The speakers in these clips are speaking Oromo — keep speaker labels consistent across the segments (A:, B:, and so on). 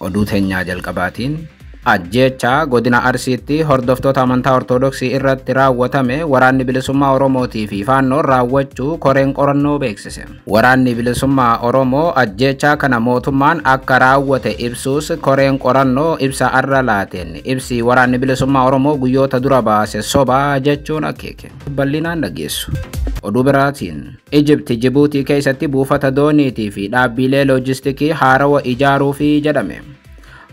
A: Oduu teenyaa jalqabaatiin ajjeechaa godina Arsiitti hordoftoota amantaa Ortodoksii irratti raawwatame waraanni bilisummaa Oromootii fi Faannoon raawwachuu koreen qorannoo beeksise. Waraanni bilisummaa Oromoo ajjeechaa kana mootummaan akka raawwate ibsuus koreen qorannoo ibsa arra laateen ibsi waraanni bilisummaa Oromoo guyyoota dura baase sobaa jechuun akeeke. Bal'inaan dhageessu. Oduu biraatiin Ijipti Jibuutii keessatti buufata dooniitii fi dhaabbilee loojistikii haarawa ijaaruufi jedhame.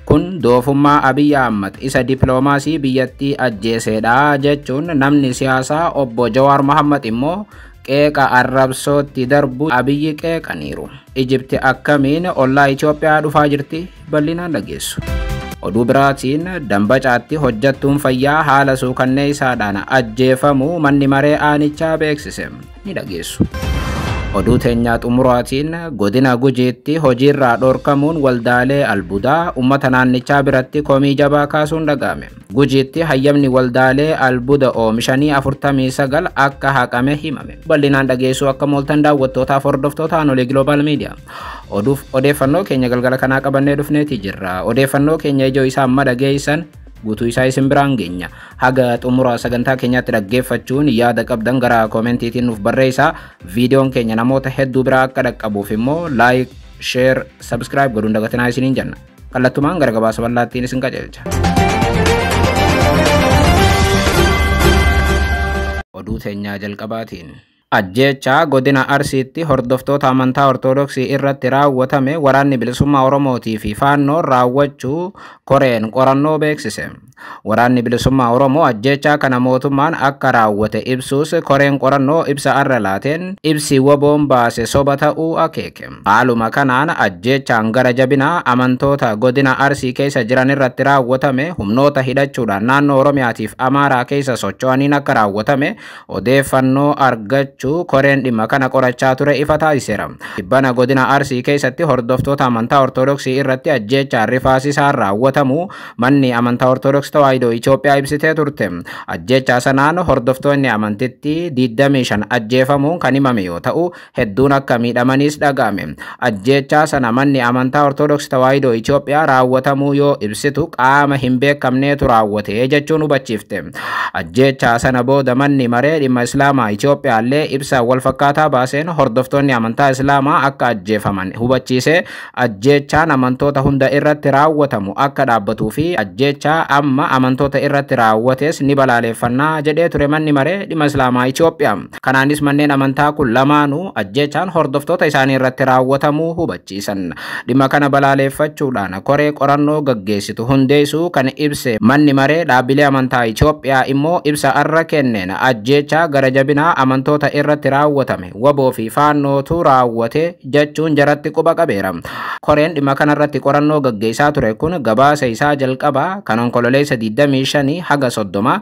A: Kun doofummaa Abiy Ahmad isa dippiloomaasii biyyattii ajjeesedha jechuun namni siyaasaa obbo Jawaar Mohammad immoo qeeqa arrabsootti darbu Abiyyi qeeqaniiru. Ijipti akkamiin ollaa Itoophiyaa dhufaa jirti? Bal'inaan dhageessu. Oduu biraatiin Dambacaatti hojjettuun fayyaa haala suukanneessaadhaan ajjeefamuu manni maree aanichaa beeksise. Ni dhageessu. Oduu teenyaa xumuraatiin godina Gujiitti hojiirraa dhorkamuun waldaalee albuudaa uummata naannichaa biratti komii jabaa kaasuun dhaga'ame. Gujiitti hayyamni waldaalee albuuda oomishanii 49 akka haqame himame. Bal'inaan dhageessuu akka mooltan daawwattootaaf hordoftoota Aanolee Global Media. Oduuf odeeffannoo keenya galgala kanaa qabannee dhufneeti jirra. Odeeffannoo keenya ijoo isaa amma dhageessan guutuu isaa isin biraan geenya. Haga xumura sagantaa keenyaatti dhaggeeffachuun yaada qabdan gara koomentiitiin nuuf barreessaa. Viidiyoon keenya namoota hedduu biraa akka dhaqqabuuf immoo like, share, subscribe godhuun dagatinaa isiniin jenna. Kallattumaan gara gabaasa bal'aattiin isin qajeelcha. Oduu teenyaa jalqabaatiin ajjeechaa godina Arsiitti hordoftoota amantaa Ortodoksii irratti raawwatame waraanni bilisummaa Oromootii fi Faannoon raawwachuu koreen qorannoo beeksise. Waraanni bilisummaa Oromoo ajjeechaa kana mootummaan akka raawwate ibsuus koreen qorannoo ibsa arra laateen ibsi waboon baase soba ta'uu akeeke. Haaluma kanaan ajjeechaan gara jabinaa amantoota godina Arsii keessa jiran irratti raawwatame humnoota hidhachuudhaan naannoo Oromiyaatiif Amaaraa keessa socho'aniin akka raawwatame odeeffannoo argachuu koreen dhimma kana qorachaa ture ifa taasiseera. Dhibbana godina Arsii keessatti hordoftoota amantaa Ortodoksii irratti ajjeechaan rifaasisaan raawwatamu manni amantaa Ortodoksii Tawaahidoo Itoophiyaa ibsitee turte. Ajjeechaa sanaan hordoftoonni amantitti 25 ajjeefamuun kan himame yoo ta'u hedduun akka miidhamaniis dhaga'ame. Ajjeechaa sana manni amantaa Ortodoksii Tawaahidoo Itoophiyaa raawwatamuu yoo ibsitu qaama hin beekamneetu raawwate jechuun hubachiifte. Ajjeechaa sana booda manni maree dhimma Islaamaa Itoophiyaa illee ibsa walfakkaataa baaseen hordoftoonni amantaa Islaamaa akka ajjeefaman hubachiise. Ajjeechaan amantoota hunda irratti raawwatamu akka dhaabbatuu fi ajjeechaa amma amantoota irratti raawwates ni balaaleffannaa jedhee ture manni maree dhimma Islaamaa Itoophiyaa. Kanaanis manneen amantaa kun lamaanuu ajjeechaan hordoftoota isaanii irratti raawwatamuu hubachiisan. Dhimma kana balaaleffachuudhaan koree qorannoo gaggeessitu hundeessuu kan ibse manni maree dhaabbilee amantaa Itoophiyaa immoo ibsa arra kenneen ajjeechaa gara jabinaa amantoota irratti raawwatame waboo fi faannootu raawwate jechuun jaratti quba qabeera. Koreen dhimma kanarratti qorannoo gaggeessaa ture kun gabaasa isaa jalqabaa kan onkololeessa 25 haga 30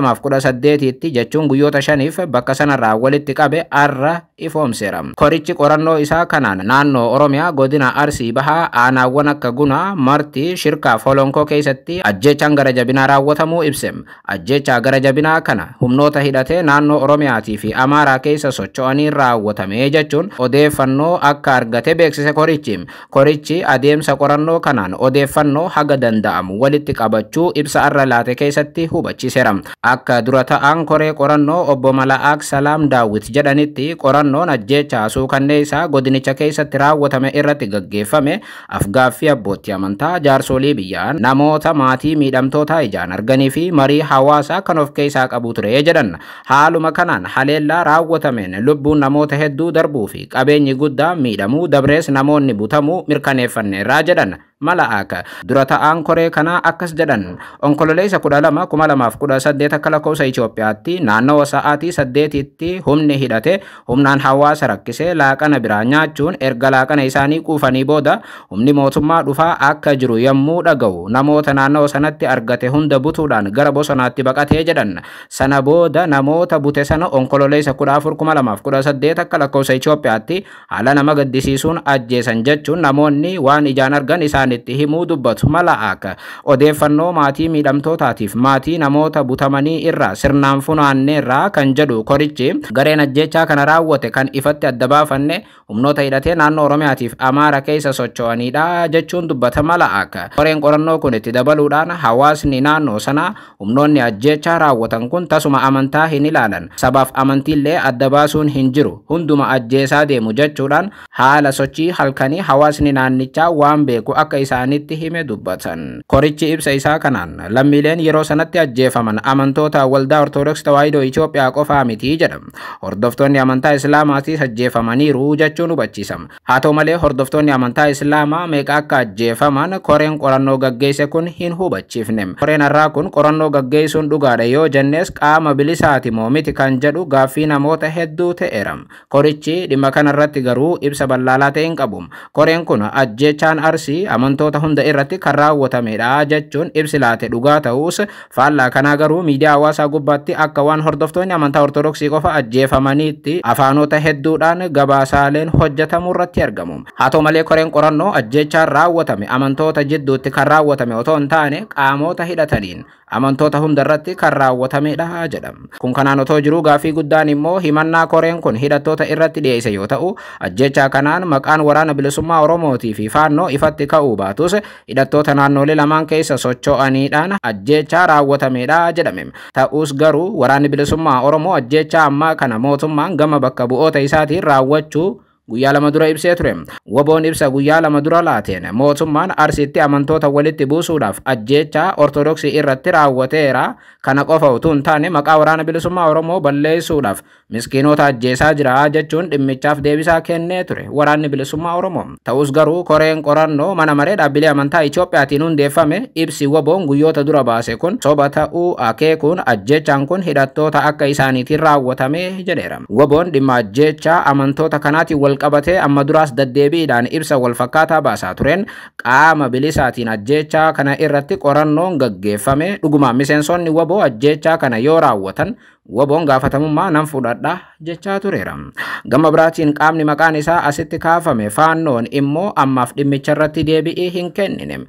A: 2018tti jechuun guyyoota 5f bakka sanarraa walitti qabe arra ifoomseera. Korichi qorannoo isaa kanaan naannoo Oromiyaa godina Arsii Bahaa aanaawwan akka Gunaa, Martii, Shirkaaf Holonkoo keessatti ajjeechaan gara jabinaa raawwatamuu ibse. Ajjeechaa gara jabinaa kana humnoota hidhatee naannoo Oromiyaatii fi Amaaraa keessa socho'anii raawwatame jechuun odeeffannoo akka argate beeksise korichi. Korichi adeemsa qorannoo kanaan odeeffannoo haga danda'amu walitti qabachuu ibsa arra laate keessatti hubachiiseera. Akka dura ta'an koree qorannoo obbo Mala'aak Salaam Daawit jedhanitti qorannoon ajjeechaa suukanneessaa godinicha keessatti raawwatame irratti gaggeeffame afgaaffii abbootii amantaa, jaarsolii biyyaa, namoota maatii miidhamtootaa ijaan arganii fi marii hawaasaa kan of keessaa qabu ture jedhan. Haaluma kanaan haleellaa raawwatameen lubbuun namoota hedduu darbuu fi qabeenyi guddaa miidhamuu dabrees namoonni butamuu mirkaneeffanneerraa jedhan. Mala'aak dura ta'aan koree kanaa akkas jedhan. Onkololeessa 12 2018 akka lakkoofsa Itoophiyaatti naannawa sa'aatii 8tti humni hidhate humnaan hawaasa rakkisee laaqana biraa nyaachuun erga laaqana isaanii quufanii booda humni mootummaa dhufaa akka jiru yommuu dhaga'u namoota naannawa sanatti argate hunda butuudhaan gara bosonaatti baqatee jedhan. Sana booda namoota bute sana onkololeessa 14 2018 akka lakkoofsa Itoophiyaatti haala nama gaddisiisuun ajjeesan jechuun namoonni waan ijaan argan isaanii isaanitti himuu dubbatu Mala'aak. Odeeffannoo maatii miidhamtootaatiif maatii namoota butamanii irraa sirnaan funaanneerraa kan jedhu korichi, gareen ajjeechaa kana raawwate kan ifatti adda baafanne humnoota hidhatee naannoo Oromiyaatiif Amaara keessa socho'anidha jechuun dubbata Mala'aak. Koreen qorannoo kun itti dabaluudhaan hawaasni naannoo sanaa humnoonni ajjeechaa raawwatan kun tasuma amantaa hin ilaalan, sabaaf amantiillee adda baasuun hin jiru, hunduma ajjeesaa deemu jechuudhaan haala sochii halkanii hawaasni naannichaa waan beeku akka isaanitti hime dubbatan. Korichi ibsa isaa kanaan lammiileen yeroo sanatti ajjeefaman amantoota waldaa Ortodoksii Tawaahidoo Itoophiyaa qofaa miti jedha. Hordoftoonni amantaa Islaamaatis ajjeefamaniiru jechuun hubachiisa. Haa ta'u malee, hordoftoonni amantaa Islaamaa meeqa akka ajjeefaman koreen qorannoo gaggeesse kun hin hubachiifne. Koreen har'aa kun qorannoo gaggeessuun dhugaadha yoo jennes, qaama bilisaati moo miti kan jedhu gaaffii namoota hedduu ta'eera. Korichi dhimma kanarratti garuu ibsa bal'aa ta'e hin qabu. Koreen kun ajjeechaan Arsii amantoota hunda irratti kan raawwatamedha jechuun ibsi laate dhugaa ta'us, faallaa kanaa garuu miidiyaa hawaasaa gubbaatti akka waan hordoftoonni amantaa Ortodoksii qofa ajjeefamaniitti afaanota hedduudhaan gabaasaaleen hojjetamuu irratti argamu. Haa ta'u malee, koreen qorannoo ajjeechaan raawwatame amantoota jidduutti kan raawwatame otoo hin taane qaamota hidhataniin amantoota hunda irratti kan raawwatamedha jedha. Kun kanaan otoo jiruu, gaaffii guddaan immoo himannaa koreen kun hidhattoota irratti dhiyeesse yoo ta'u, ajjeechaa kanaan maqaan Waraana Bilisummaa Oromootii fi Faannoo ifatti ka'uu baatus, hidhattoota naannolee lamaan keessa socho'aniidhaan ajjeechaa raawwatamedha jedhame. Ta'us garuu Waraanni Bilisummaa Oromoo ajjeechaa ammaa kana mootummaan gama bakka bu'oota isaatiin raawwachuu guyyaa 2 dura ibsee ture. WBOn ibsa guyyaa 2 dura laateen mootummaan Arsiitti amantoota walitti buusuudhaaf ajjeechaa Ortodoksii irratti raawwateera. Kana qofa utuu hin taane maqaa Waraana Bilisummaa Oromoo balleessuudhaaf miskiinota ajjeesaa jira jechuun dhimmichaaf deebisaa kennee ture Waraanni Bilisummaa Oromoo. Ta'us garuu koreen qorannoo mana maree dhaabbilee amantaa Itoophiyaatiin hundeeffame ibsi WBOn guyyoota dura baase kun soba ta'uu akeekuun ajjeechaan kun hidhattoota akka isaaniitiin raawwatame jedheera. WBOn dhimma ajjeechaa amantoota kanaatiin wal qabatee amma duraas deddeebiidhaan ibsa wal fakkaataa baasaa tureen, qaama bilisaatiin ajjeechaa kana irratti qorannoon gaggeeffame dhugumaan miseensonni WBO ajjeechaa kana yoo raawwatan WBOn gaafatamummaa nan fudhadha jechaa tureera. Gama biraatiin qaamni maqaan isaa asitti kaafame Faannoon immoo ammaaf dhimmicha irratti deebi'ii hin kennine.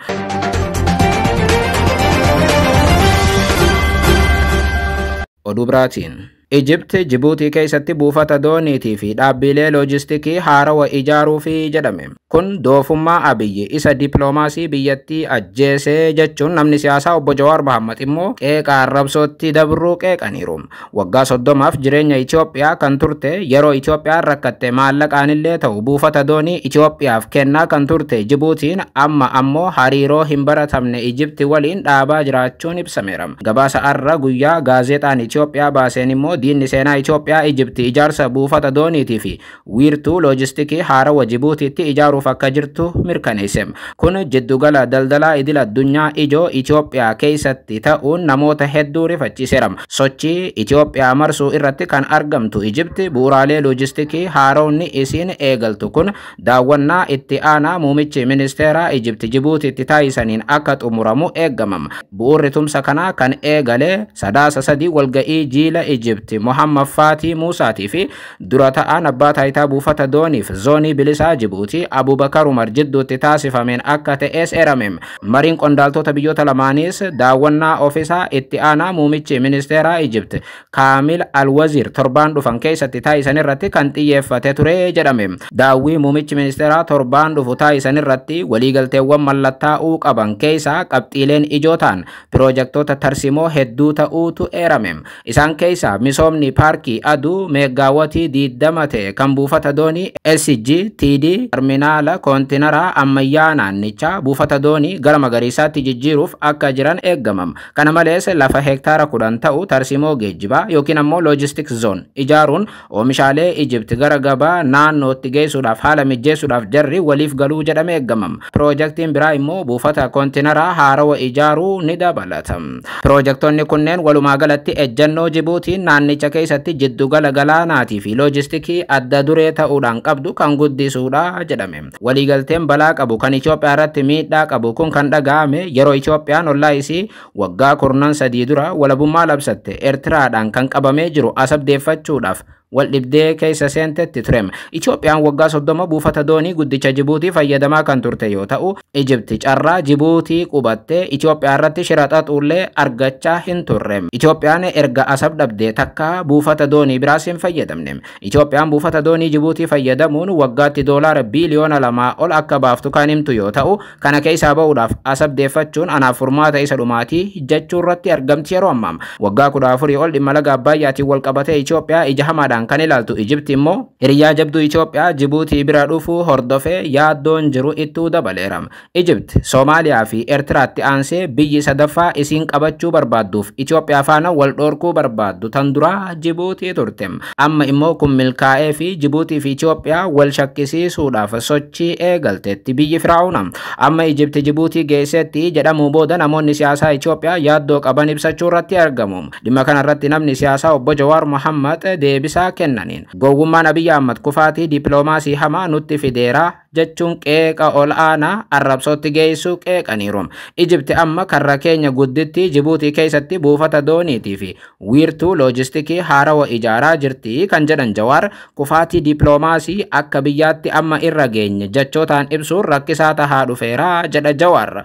A: Oduu biraatiin, Ijipt Jibuutii keessatti buufata dooniitii fi dhaabbilee loojistikii haarawa ijaaruufi jedhame. Kun doofummaa Abiyyi isa dippiloomaasii biyyattii ajjeesee jechuun namni siyaasaa obbo Jawaar Mohammad immoo qeeqa arrabsootti dabruu qeeqaniiru. Waggaa 30f jireenya Itoophiyaa kan turte, yeroo Itoophiyaan rakkatte maallaqaanillee ta'u buufata doonii Itoophiyaaf kennaa kan turte Jibuutiin amma ammoo hariiroo hin baratamne Ijipti waliin dhaabaa jiraachuun ibsameera. Gabaasa har'a guyyaa gaazexaan Itoophiyaa baaseen immoo diinni seenaa Itoophiyaa Ijipti ijaarsa buufata dooniitii fi wiirtuu loojistikii haarawa Jibuutiitti ijaaruuf akka jirtu mirkaneesse. Kun jiddugala daldalaa idil addunyaa ijoo Itoophiyaa keessatti ta'uun namoota hedduu rifachiiseera. Sochii Itoophiyaa marsuu irratti kan argamtu Ijipti bu'uuraalee loojistikii haaromni isiin eegaltu kun daawwannaa itti aanaa muummichi ministeeraa Ijipti Jibuutiitti taasisaniin akka xumuramu eegamama. Bu'uurri tumsa kanaa kan eegale Sadaasa 3 walga'ii jiila Ijipti Mohammad Faatii Muusaatii fi dura ta'an abbaa taayitaa buufata dooniif zoonii bilisaa Jibuutii Abubakar Umar jidduutti taasifameen akka ta'es eerame. Mariin qondaaltota biyyoota lamaaniis daawwannaa ofiisaa itti aanaa muummichi ministeeraa Ijipti Kaamil Alwaziir torbaan dhufan keessatti taasisan irratti kan xiyyeeffate ture jedhame. Daawwii muummichi ministeeraa torbaan dhufu taasisan irratti waliigalteewwan mallattaa'uu qaban keessaa qabxiileen ijoo ta'an piroojaktoota tarsimoo hedduu ta'uutu eerame. Isaan keessaa misoomni paarkii aduu meeggaawatii 20 ta'e kan buufata doonii SGTD, terminaala koontiinaraa ammayyaa naannichaa buufata doonii gara magariisaatti jijjiiruuf akka jiran eegamama. Kana malees lafa heektaara 10 ta'u tarsimoo geejjibaa yookiin ammoo logistics zone ijaaruun oomishaalee Ijipt gara gabaa naannootti geessuudhaaf haala mijjeessuudhaaf jarri waliif galuu jedhamee eegamama. Piroojaktiin biraa immoo buufata koontiinaraa haarawa ijaaruu ni dabalata. Piroojaktoonni kunneen walumaa galatti ejjennoo Jibuutiin naannicha keessatti jiddugala galaanaatii fi loojistikii adda duree ta'uudhaan qabdu kan guddisuudha jedhame. Waliigalteen balaa qabu kan Itoophiyaa irratti miidhaa qabu kun kan dhaga'ame yeroo Itoophiyaan ollaa isii waggaa kurnan 3 dura walabummaa labsatte Eertiraadhaan kan qabamee jiru Asab deeffachuudhaaf waldhibdee keessa seentetti ture. Itoophiyaan waggaa 30 buufata doonii guddicha Jibuutii fayyadamaa kan turte yoo ta'u, Ijipti carraa Jibuutii qubattee Itoophiyaa irratti shira xaxuullee argachaa hin turre. Itoophiyaan erga Asab dhabdee takka buufata doonii biraas hin fayyadamne. Itoophiyaan buufata doonii Jibuutii fayyadamuun waggaatti doolaara biiliyoona 2 ol akka baaftu kan himtu yoo ta'u, kana keessaa ba'uudhaaf Asab deeffachuun anaaf furmaata isa dhumaatii jechuu irratti argamti yeroo ammaa. Waggaa 14 ol dhimma laga Abbayyaatiin wal qabatee Itoophiyaa ija hamaadhaan kan ilaaltu Ijipti immoo hiriyaa jabduu Itoophiyaa Jibuutii bira dhufuu hordofee yaaddoon jiru ittuu dabaleera. Ijipti, Soomaaliyaa fi Eertiraatti aansee biyyi sadaffaa isiin qabachuu barbaadduuf Itoophiyaa faana wal dhorkuu barbaaddu tan duraa Jibuutii turte. Amma immoo kun milkaa'ee fi Jibuutii fi Itoophiyaa wal shakkisiisuudhaaf sochii eegalteetti biyyi Firaa'uuna. Amma Ijipti Jibuutii geessetti jedhamuu booda namoonni siyaasaa Itoophiyaa yaaddoo qaban ibsachuu irratti argamu. Dhimma kanarratti namni siyaasaa obbo Jawaar Mohammad deebisaa kennaniin, gowwummaan Abiyyi Ahmad kufaatii dippiloomaasii hamaa nutti fideera jechuun qeeqa ol aanaa arrabsootti geessuu qeeqaniiru. Ijipti amma karra keenya gudditti Jibuutii keessatti buufata dooniitii fi wiirtuu loojistikii haarawa ijaaraa jirti kan jedhan Jawaar, kufaatii dippiloomaasii akka biyyaatti amma irra geenye jechootaan ibsuun rakkisaa tahaa dhufeera jedha Jawaar.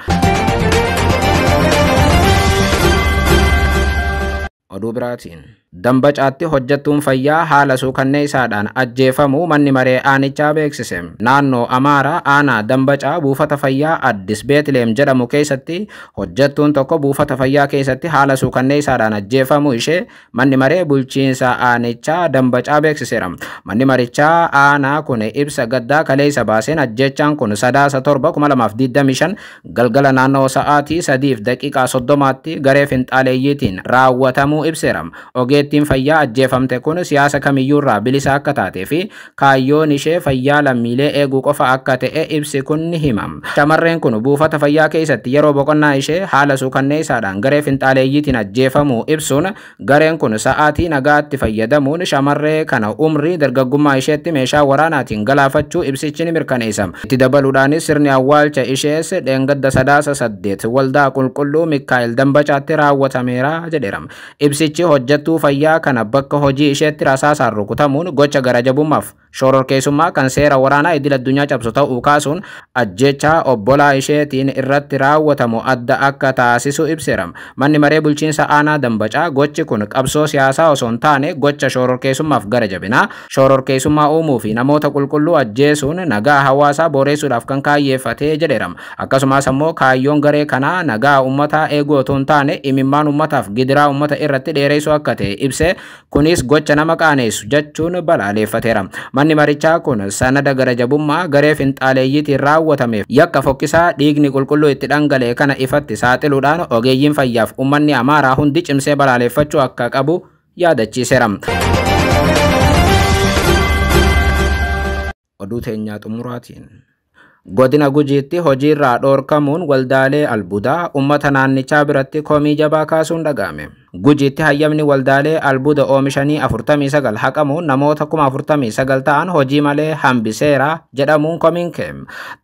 A: Oduu biraatiin, Dambacaatti hojjettuun fayyaa haala suukanneessaadhaan ajjeefamuu manni maree aanichaa beeksise. Naannoo Amaaraa aanaa Dambacaa buufata fayyaa Addis Beetleem jedhamu keessatti hojjettuun tokko buufata fayyaa keessatti haala suukanneessaadhaan ajjeefamuu ishee manni maree bulchiinsa aanichaa Dambacaa beeksiseera. Manni marichaa aanaa kun ibsa gaddaa kaleessa baaseen ajjechaan kun Sadaasa 7 2025 galgala naannoo sa'aatii 3:30tti garee finxaaleeyyiitiin raawwatamuu ibseera. Ogeettiin fayyaa ajjeefamte kun siyaasa kamiyyuurraa bilisa akka taatee fi kaayyoon ishee fayyaa lammiilee eeguu qofa akka ta'e ibsi kun ni hima. Shamarreen kun buufata fayyaa keessatti yeroo boqonnaa ishee haala suukanneessaadhaan garee finxaaleeyyiitiin ajjeefamuu ibsuun, gareen kun sa'aatii nagaatti fayyadamuun shamarree kana umrii dargaggummaa isheetti meeshaa waraanaatiin galaafachuu ibsichi ni mirkaneessa. Itti dabaluudhaanis sirni awwaalcha ishees dheengadda Sadaasa 8 waldaa qulqulluu Mikaa'el Dambacaatti raawwatameera jedheera. Ibsichi hojjettuu fayyaa kana bakka hojii isheetti rasaasaan rukutamuun gocha garajabummaaf shororkeessummaa kan seera waraanaa idil addunyaa cabsu ta'uu kaasuun, ajjechaa obbolaa isheetiin irratti raawwatamu adda akka taasisu ibseera. Manni maree bulchiinsa aanaa Dambacaa gochi kun qabsoo siyaasaa osoo hin taane gocha shororkeessummaaf gara jabinaa, shororkeessummaa uumuu fi namoota qulqulluu ajjeesuun nagaa hawaasaa booreessuudhaaf kan kaayyeeffatee jedheera. Akkasumas ammoo kaayyoon garee kanaa nagaa uummataa eeguu otoo hin taane imimmaan uummataaf gidiraa uummata irratti dheereessuu akka ta'e ibsee, kunis gocha nama qaaneessu jechuun balaaleffateera. Manni marichaa kun sanada garajabummaa garee finxaaleeyyiitiin raawwatameef yakka fokkisaa dhiigni qulqulluu itti dhangala'e kana ifatti saaxiluudhaan ogeeyyiin fayyaaf uummanni Amaaraa hundi cimsee balaaleffachuu akka qabu yaadachiiseera. Oduu teenyaa xumuraatiin, Godina Gujiitti hojiirraa dhoorkamuun waldaalee albuudaa uummata naannichaa biratti komii jabaa kaasuun dhaga'ame. Gujiitti hayyamni waldaalee albuuda oomishanii 49 haqamuun namoota 49,000 ta'an hojii malee hambiseera jedhamuun komiin ka'e.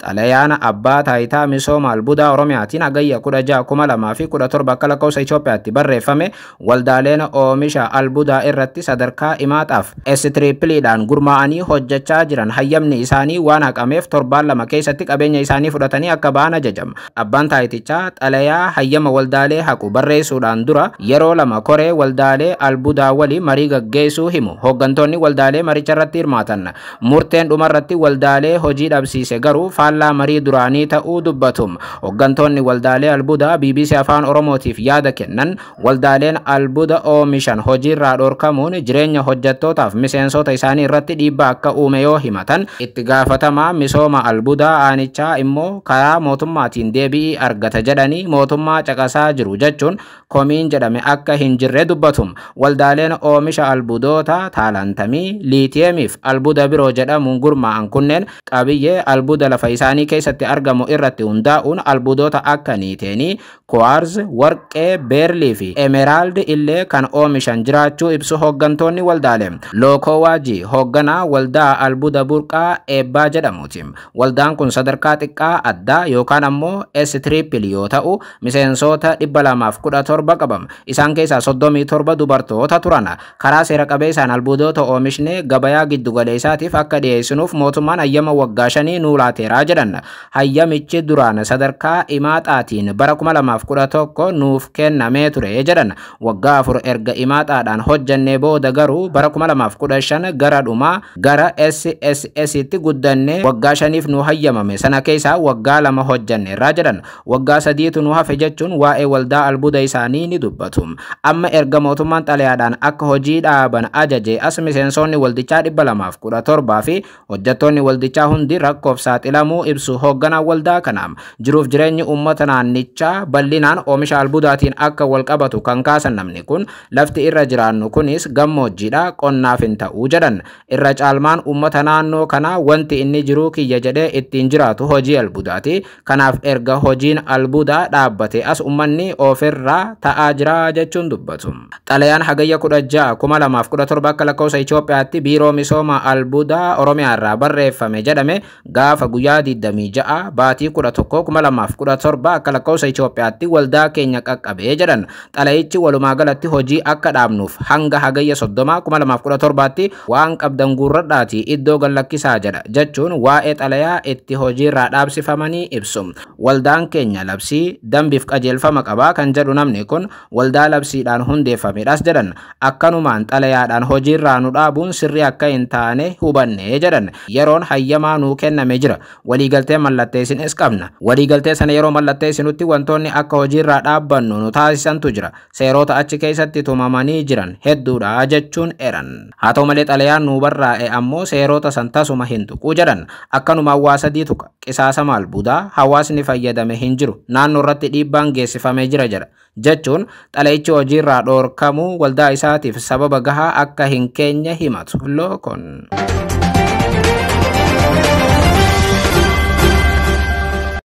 A: Xalayaan abbaa taayitaa misooma albuudaa Oromiyaatiin Hagayya 16 2017 akka lakkoofsa Itoophiyaatti barreeffame, waldaaleen oomisha albuudaa irratti sadarkaa imaataaf S-trippiliidhaan gurmaa'anii hojjechaa jiran hayyamni isaanii waan haqameef torbaan 2 keessatti qabeenya isaanii fudhatanii akka ba'an ajajama. Abbaan taayitichaa xalayaa hayyama waldaalee haqu barreessuudhaan dura yeroo 2 koree waldaalee albuudaa waliin marii gaggeessuu himu. Hooggantoonni waldaalee maricha irratti hirmaatan murteen dhumarratti waldaalee hojii dhabsiise garuu faallaa marii duraanii ta'uu dubbatu. Hooggantoonni waldaalee albuudaa BBC Afaan Oromootiif yaada kennan, waldaaleen albuuda oomishan hojiirraa dhorkamuun jireenya hojjettootaaf miseensota isaanii irratti dhiibbaa akka uume yoo himatan, itti gaafatamaa misooma albuudaa aanichaa immoo karaa mootummaatiin deebi'ii argata jedhanii mootummaa caqasaa jiru jechuun komiin jedhame akka hin jirre dubbatu. Waldaaleen oomisha albuudoota taalantamii, liitiyeemiif albuuda biroo jedhamuun gurmaa'an kunneen qabiyyee albuuda lafa isaanii keessatti argamu irratti hundaa'uun albuudota akka niiteenii, kuwaarz, warqee, beerlii fi emeraald illee kan oomishan jiraachuu ibsu hooggantoonni waldaalee. Lookoo Waajii hoogganaa waldaa albuuda burqaa eebbaa jedhamuuti. Waldaan kun sadarkaa xiqqaa addaa yookaan ammoo S triple yoo ta'u, miseensota 217 qaba. Isaan Isaan keessaa 37 dubartoota turan. Karaa seera qabeessaan albuudota oomishnee gabayaa giddugaleessaatiif akka dhiyeessinuuf mootummaan hayyama waggaa 5 nuu laateeraa jedhan. Hayyamichi duraan sadarkaa imaaxaatiin bara 2011 nuuf kennamee ture jedhan. Waggaa 4 erga imaaxaadhaan hojjannee booda garuu bara 2015 gara dhumaa gara SSS tti guddannee waggaa 5f nu hayyamame, sana keessaa waggaa 2 hojjanneerraa jedhan. Waggaa 3tu nu hafe jechuun waa'ee waldaa albuuda isaanii ni dubbatu. Amma erga mootummaan xalayaadhaan akka hojii dhaaban ajaje as miseensonni waldichaa 217 fi hojjettoonni waldichaa hundi rakkoof saaxilamuu ibsu hoogganaa waldaa kanaa. Jiruuf jireenyi uummata naannichaa bal'inaan oomisha albuudaatiin akka wal qabatu kan kaasan namni kun, lafti irra jiraannu kunis gammoojjiidha, qonnaaf hin ta'uu jedhan. Irra caalmaan uummata naannoo kanaa wanti inni jiruu kiyya jedhee ittiin jiraatu hojii albuudaati. Kanaaf erga hojiin albuudaa dhaabbate as uummanni ofirraa ta'aa jira jechuun dubbatu. Xalayaan Hagayya 16 2017 akka lakkoofsa Itoophiyaatti Biiroo Misooma Albuudaa Oromiyaa irraa barreeffame jedhame gaafa guyyaa 26 baatii 11 2017 akka lakkoofsa Itoophiyaatti waldaa keenya qaqqabee jedhan. Xalayichi walumaa galatti hojii akka dhaabnuuf hanga Hagayya 30 2017tti waan qabdan guurradhaati iddoo gallakkisaa jedha jechuun waa'ee xalayaa itti hojiirraa dhaabsifamanii ibsu. Waldaan keenya labsii, dambiif qajeelfama qabaa kan jedhu namni kun, waldaa labsiidhaan hundeeffamedhas jedhan. Akkanumaan xalayaadhaan hojiirraa nu dhaabuun sirrii akka hin taane hubanne jedhan. Yeroon hayyamaa nuu kenname jira. Waliigaltee mallatteessinis qabna. Waliigaltee sana yeroo mallatteessinutti wantoonni akka hojiirraa dhaabbannu nu taasisantu jira. Seerota achi keessatti tumamanii jiran hedduudha jechuun eran. Haa ta'u malee xalayaan nuu barraa'e ammoo seerota san tasuma hin tuqu jedhan. Akkanumaan waa sadii tuqa. Qisaasama albuudaa hawaasni fayyadame hin jiru. Naannoo irratti dhiibbaan geessifamee jira jedha. Jechuun xalayichi hojiirraa dhoorkamuu waldaa isaatiif sababa gahaa akka hin keenye himatu. Lookon.